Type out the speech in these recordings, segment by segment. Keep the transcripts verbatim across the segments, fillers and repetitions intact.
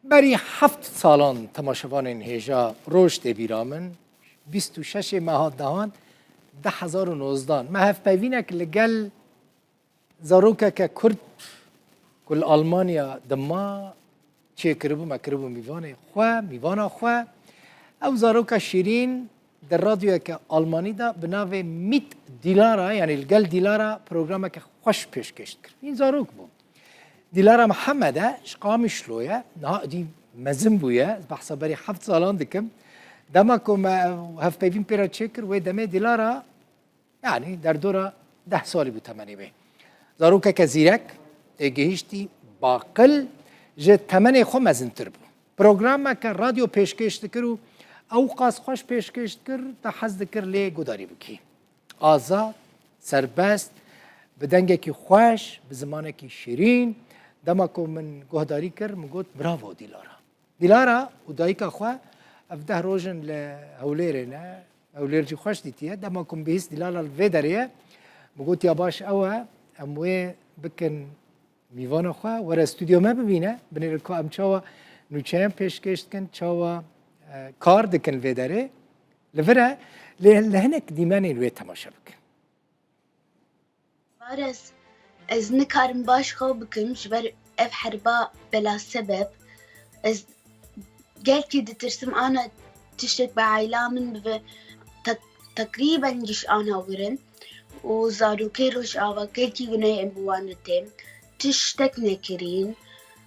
Berî heft salan temaşevanên hêja roj tê bîra min, bîst û şeş meha dehan du hezar û nozdan, me hevpeyvînek li gel zarokeke Kurd ku li Almanya dima çêkiribû, me kiribû mîvanê xwe, mîvana xwe. Ew zaroka şîrîn di radyoyeke Almanî de bi navê Mit Dilara, yanî li gel Dîlara programeke xweş pêşkêş dikir. Hîn zarok bû. Dîlara Mihemed e, ji Qamişlo ye, niha êdî mezin bûye, ez behsa berî heft salan dikim. Dema ku me ev hevpeyvîn pê re çêkir, wê demê Dîlara, yanî derdora deh salî bû temenê wê. Zarokeke zîrek, têgihiştî, baqil, ji temenê xwe mezintir bû. Programeke radyo pêşkêş dikir û ew qas xweş pêşkêş dikir, te hez dikir lê guhdarî bikî. Azad, serbest, bi dengekî xweş, bi zimanekî şîrîn. Dema ku min guhdarî kir, min got, "Bravo Dîlara." Dîlara û dayika xwe ev deh roj in li Hewlêrê ne. Hewlêr jî xweş dîtiye. Dema ku min bihîst Dîlara li vê derê ye, min got, "Ya baş ew e, em wê bikin mîvana xwe, were stûdyo me bibîne, binêre ku em çawa nûçeyan pêşkêş dikin, çawa, e, kar dikin vê derê." Li vir e, lê li hinek dîmenên wê temaşe bikin. Bares, ez nikarim baş xew bikim, ji ber ev herba bela sebeb. Ez gelkî ditirsim, ana tiştek bi aîla min bibe, tek-, tekrîben giş ana wirin û zarokê Rojava gelkî gunehên bi wan re têm, tiştek nekirîn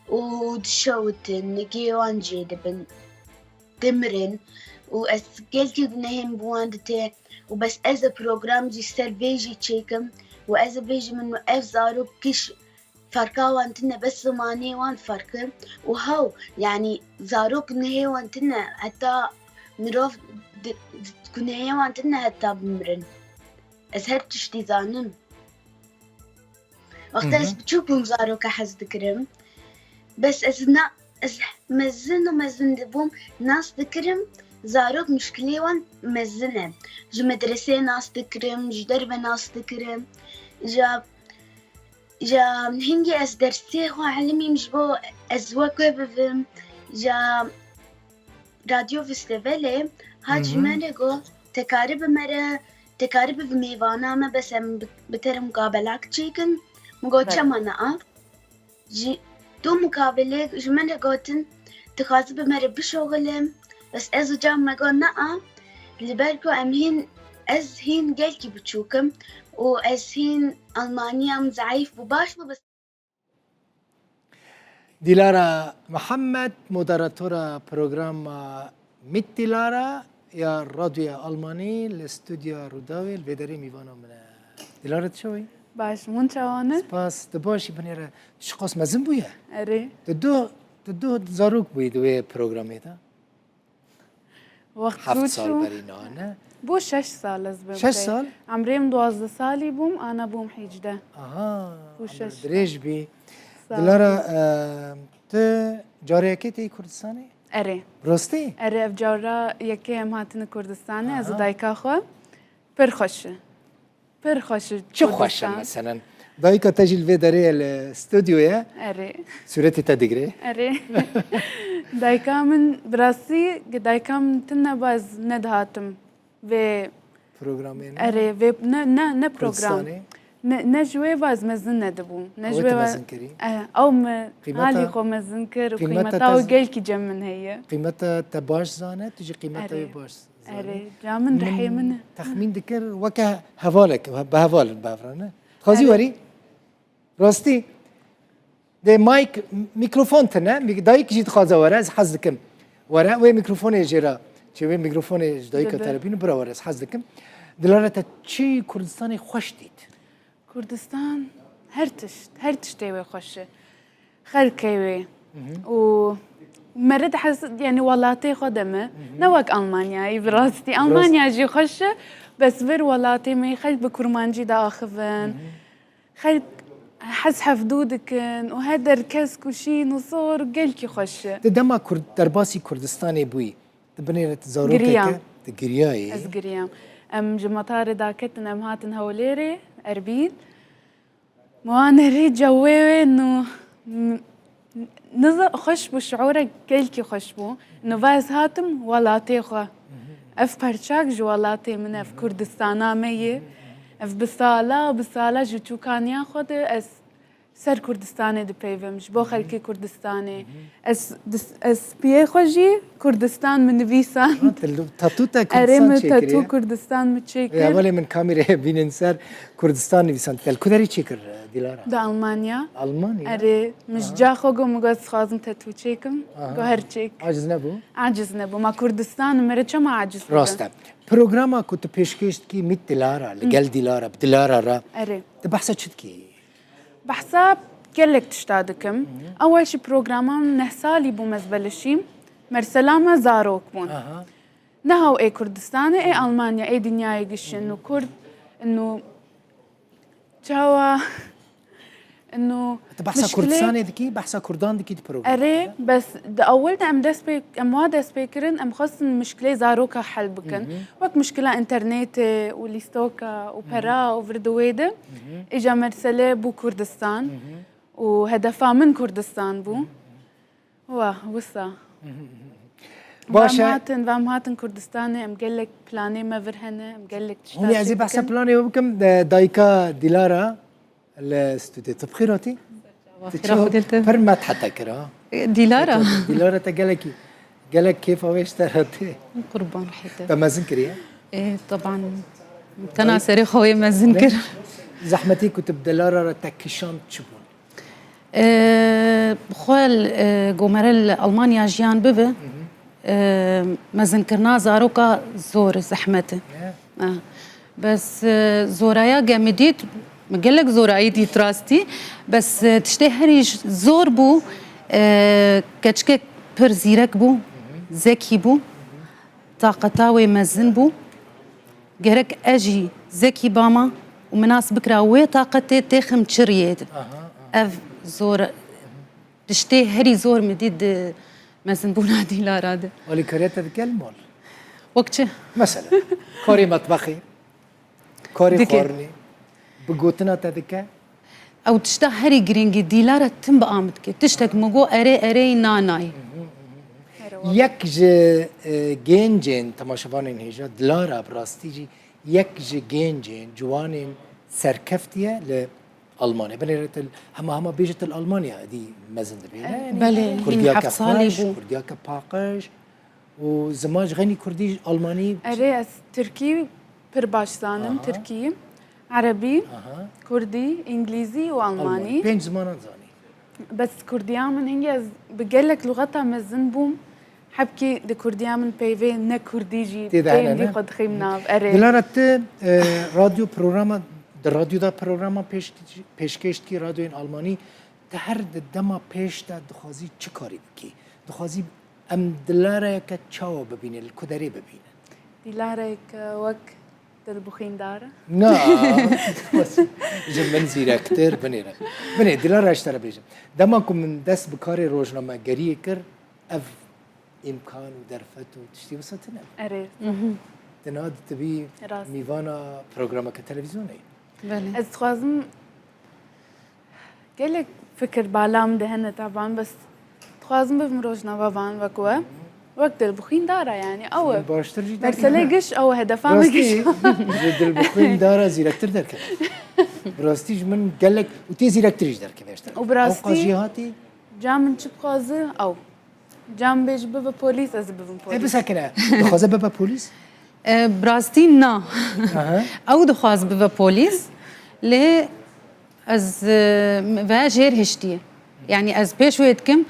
û dişewitin, nigê wan jê dibin, dimirin û ez gelkî gunehên bi wan dite û bes ez ê program jî ser vê jî çêkim û ez ê bêjim min ev zarok giş ferqa wan tune, bes zimanê wan ferq e û haw, yanî zarok gunehê wan tune heta mirov di-, di-, gunehê wan tune heta bimirin. Ez her tiştî zanim. Wexta Hı ez hı. biçûk bûm zaroka hez dikirim. Bes ez na, ez mezin û mezin dibûm, nas dikirim, zarok muşkilê wan mezin e. Ji medresê nas dikirim, ji derve nas dikirim. Ja, ja hingî ez dersê xwe elimîm ji bo ez wek we bibim. Ja Radyo Vîstê Velê hat ji Hı hı. me re got, "Te karî bi me re, te karî bi mêvana me, bes em bi, bi te re mukabelak çêkin." Min got, Belê. "Çima na?" Ji, tu mukabelê ji me re gotin, "Dixwazi bi me re bişoxile." Bes ez û cem me got, "Na." Li ber ku em hîn, ez hîn gelkî biçûk im û ez hîn Almanyam zeîf bû, baş bû, bes Dilara Muhammed, moderatora programa Mit Dilara ya Radyoya Almanî li Studya Rûdawê li vê derê mîvana min e. Dilara, tu çawa yî? Baş, hûn çawa ne? Spas, tu baş î, binêre. Tu çiqas mezin bûye? Erê. Tu du, tu du zarok bûyî di wê programê de? Wext Heft zû sal çû. Berî niha ne? Bû şeş sal ez bim Şeş tê. Sal? Emrê min duwazdeh salî bûm, ana bûm hêjdeh. Aha, Bû emr şeş dirêj sal. Bî. Sağ ol. Dilara, e, tu careke tê Kurdistanê? Erê. Rastî? Erê, ev cara yekê em hatine Kurdistanê, ez û Aha. dayika xwe. Pir xweş e. Pir xweş e Çi xweş e Kurdistan. Meselen? Dayika te jî li vê derê ye li studyoye. Erê. Sûretê te digre. Erê. Dayika min bi rastî, dayika min tune baz nedihatim vê Programê ne? Erê, vê ne, ne, ne program. Kurdistanê. Ne, ne ji wê baz mezin nedibû. Ne ji Ew wê te ba-, mezin kirî? Eh, ew me Qîmeta halî xwe mezin kir û qîmeta qîmeta te ew z-, gelkî cem min heye. Qîmeta te baş zane, tu jî qîmeta Erê. wê baş Erê, ca min rihê min e. Texmîn dikir weke hevalek, bi heval in bevra, ne? Dixwazî Erê. werî? Rastî? Dê mayk, mikrofon tine, mik-, dayik jî dixwaze were, ez hez dikim. Were, wê mikrofonê jê re, çê wê mikrofonê ji dayika Dide. Te re bînin, bira were, ez hez dikim. Dilara, te çi Kurdistanê xweş dît? Kurdistan her tişt, her tiştê wê xweş e. Xelkê wê. Hı hı. Û me re dihes, yani welatê xwe de me. Hı hı. Ne wek Almanyayê, bi rastî. Bi rast- Almanya jî xweş e, bes vir welatê me xelk bi kurmancî diaxivin. Hı hı. Xelk hez hevdû dikin û her der kesk û şîn û sor û gelkî xweş e. Di dema Kurd-, derbasî Kurdistanê bûyî, Di binêre tu zarokeke, Giriyam. Tu giriyayî. Ez giriyam. Em ji metarê daketin, em hatin Hewlêrê, Erbîl. Wan herî cewê wê nû, m-, Niza xweş bû, şiûrek gelkî xweş bû. Niva ez hatim welatê xwe. Ev perçak ji welatê min, ev Kurdistana me ye. Ev bi sala, bi sala ji çûkaniya xwe de ez ser Kurdistanê dipeyvim, ji bo xelkê Kurdistanê. Ez dis-, ez piyê xwe jî Kurdistan min nivîsand. Ha, tu lu-, tatû te Erê, Kurdistan min çêkiriye? Tatû Kurdistan min çêkir. Ê, hevalê min kamîrê bînin ser Kurdistan nivîsand. Gel ku derê çêkir, e, Dilara? Di Almanya. Almanya? Erê, min ji ca xwe got, min got, dixwazim tatû çêkim. Aha. Got, her çêk. Aciz nebû? Aciz nebû. Ma Kurdistan min re çima aciz bibe? Rast e. Programa ku tu pêşkêş dikî mit Dilara, li gel Dilara, bi Dilara re. Erê. Tu behsa çi dikî? Behsa gelek tişta dikim. Ewel jî programa min neh salî bû me ez belişîm. Mersela me zarok bûn. Aha. Neha ê Kurdistanê, ê Almanya, ê dinyayê gişin û Kurd, inu çawa, inu Tu behsa mişkilê Kurdistanê dikî, behsa Kurdan dikî di programê de? Erê, bes di ewil de em dest pê, em wa dest pê kirin, em xwestin mişkilê zaroka hel bikin. Wek mişkila înternetê û lîstoka û pera û vir di wê de. Îja mersele bû Kurdistan û hedefa min Kurdistan bû. Wa, wisa. Baş e. Vam hatin, vam hatin Kurdistanê, em gelek planê me vir hene, em gelek tişta Hûnê ez ê çêdikin. Behsa planê we bikim, e, dayika Dilara li stûdyo. Tu bi xêr hatî? Tu Xêra çawa? Xwedê li te. Pir met hete kir, ha? E, Dilara. Dilara te gelekî, gelek kêfa wê ji te re tê. Qurban rihê te. Te mezin kiriye? E, teban. Tena serê xwe wê mezin kir. Zehmetî ku tu bi Dilara re te kişand çi bûn? E, xwe, e, gomere li Almanya jiyan bibe, e, mezinkirina zaroka zor zehmet e. E, bes, e, zoraya ge min dît, min gelek zorayî dît rastî, bes, e, tiştê herî j-, zor bû, e, keçikek pir zîrek bû, zekî bû, taqeta wê mezin bû. Gerek ez jî zekî bama û min nas bikira wê taqetê têxim çi riyê de. Aha, aha. Ev zor, tiştê herî zor min dît di mezinbûna Dîlara de. Alîkariya te dike li mal? Wek çi? Mesela, karê metbexê, karê Dike. xwarinê, bi gotina te dike? Ew tişta herî girîngî, Dîlara tim bi a min dike. Tiştek min got, erê, erê, na, nayê. Yek ji, e, gencên temaşevanên hêja, Dilara bi rastî jî yek ji gencên, ciwanên serkeftî ye li Almanya. Binêre tu hema hema bêje tu li Almanya êdî mezin dibî, ne? Belê, hîn Kurdiyeke heft salî xweş, bû. Kurdiyeke paqij. Û ziman ji xeynî kurdî, almanî? Erê, ez tirkî pir baş zanim, Aha. tirkî, erebî, Aha. kurdî, îngilîzî û almanî. Almanî. Pênc zimanan zanî. Bes kurdiya min hingê ez bi gelek lûxeta mezin bûm. Hebkî di kurdiya min peyvê ne kurdî jî Tê de hene, pêndî ne? xwe dixîm nav. Erê. Dilara tu, e, radyo programa, di radyoda programa pêş-, pêşkêş dikî, radyoyên almanî. Tu her di dema pêş de dixwazî çi karî bikî? Dixwazî Em Dilarayeke çawa bibîne, li ku derê bibîne? Dilarayeke wek dilbixwîndar e? Na, ji min zîrektir, binêre. Binê, Dilara, ez ji te re bêjim. Dema ku min dest bi karê rojnamegeriyê kir, ev îmkan û derfet û tiştî wisa tune. Erê. Ti niha dibî Rast. mîvana programeke televîzyonê. Belê. Ez dixwazim Gelek fikir bala min de hene taban, bes dixwazim bibim rojnamevan wek we. Wek dilbixwîndara, yanî, ew e. Min baştir jî Mersele derkeve. giş, ew e, hedefa me Rastî, giş. ji dilbixwîndara zîrektir derkeve. Bi rastî ji min gelek, û tê zîrektir jî derkeve ji te. Û bi rastî Ewqas jêhatî Ca min çi bixwaze, ew. Cam bêj bibe polîs, ez ê bibim polîs. E, bisekine. Dixwaze bibe polîs? E, bi rastî na. Aha. Ew dixwaz bibe polîs. Lê ez, e, ve jêr hiştiye. Yani ez pêş wê dikim,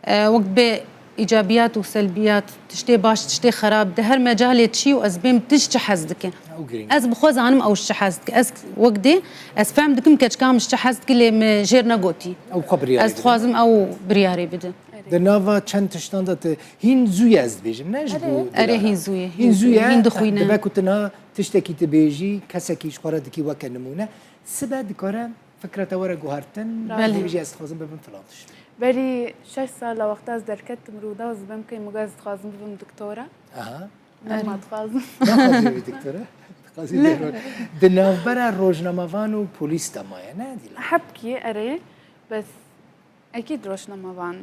e, wek bê îcabiyat û selbiyat, tiştê baş, tiştê xerab, di her mecalê çi û ez bêm tişt çi hez dike. Ew girîng. Ez bi xwe zanim ew ji çi hez dike. Ez wek dê, ez fehm dikim keçika min ji çi hez dike, lê min jêr negotî. Ew xwe biryarê Ez bide. dixwazim ew biryarê bide. Di nava çend tiştan de tu hîn zû ye ez dibêjim, ne ji Erê. bo Erê, Dilara. hîn zû ye, Hîn hîn zû zû ye, ye, hîn dixwîne. Dibe ku tu niha tiştekî tu bêjî, kesekî ji xwe re dikî weke nimûne. Sibe dikare fikra te were guhertin, Belê. dibêjî ez dixwazim bibim filan tişt. Berî şeş sala wexta ez derketim Rûdaw, ez dibêm key min got ez dixwazim bibim doktora. Aha. Nema dixwazim. Naxwazî bî doktora? Dixwazî Ne. bî ro-, di navbera rojnamevan û polîs de maye, ne Dîlara? Hebkî, erê, bes Ekîd rojnamevan.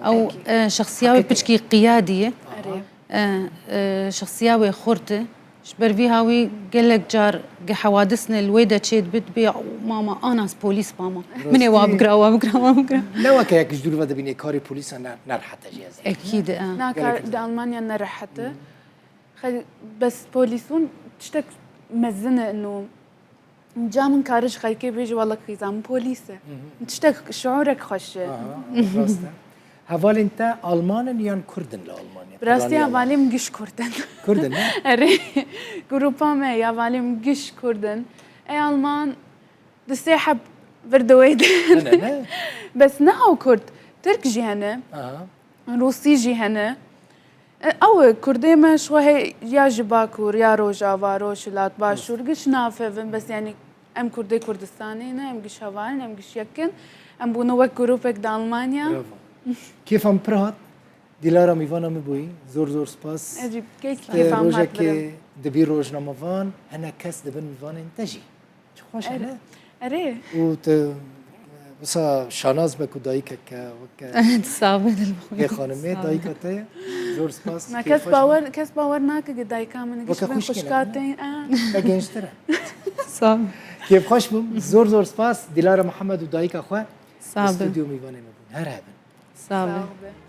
Ew e, şexsiya wê piçkî qiyadî ye. Erê. E, e, şexsiya wê xurt e. Ji ber vî hawî gelek car ge hewadisne li wê de çê dibe, dibê mama anas polîs mama. Min ê wa bigira, wa bigira, wa bigira. Ne weke yek ji dûr ve dibînê karê polîsa ne, ne rehet e jî ez. Ekîd e. Na kar di Almanya ne rehet e. Xel-, bes polîs hûn tiştek mezin e ino. Ca min kare ji xelkê bêje wela xîza min polîs e. Tiştek şiûrek xweş e. Aha, rast e. Hevalên te Alman in yan Kurd in li Almanya? Bi rastî Peranî Alman. Hevalê min giş Kurd in. Kurd in, ne? Erê, grupa me ya hevalê min giş Kurd in. Ey Alman, di sê heb vir di wê de. Hene, ne? Bes ne haw Kurd, Tirk jî hene, Aha. Rûsî jî hene. E, ew e, Kurdê me ji xwe hey ya ji Bakur, ya Rojava, Rojhilat, Başûr, giş nafevin, bes yanî em Kurdê Kurdistanê ne, em giş heval in, em giş yek in. Em bûne wek grûpek di Almanya. Bravo. Kêfa min pir hat. Dilara mîvana min bûyî. Zor zor spas. Ez jî kêf Te kêfa min hat rojekê dibî rojnamevan, hinek kes dibin mîvanên te jî. Çi xweş e, ne? Erê. Û tu wisa şanaz be ku dayikeke weke Sabe dil bixwe. vê xanimê dayika te ye. Zor spas. Na Kêf kes xweş bawer, kes bawer nake ki dayika min giş Weke bin xwişkê xwişka ne? Te. Te gençtir e. Sabe. Kêf xweş bûm. Zor zor spas. Dilara Mihemed û dayika xwe. Sabe. Stûdyo mîvanê me bûn. Her hebin. Sabe. Sağ ol.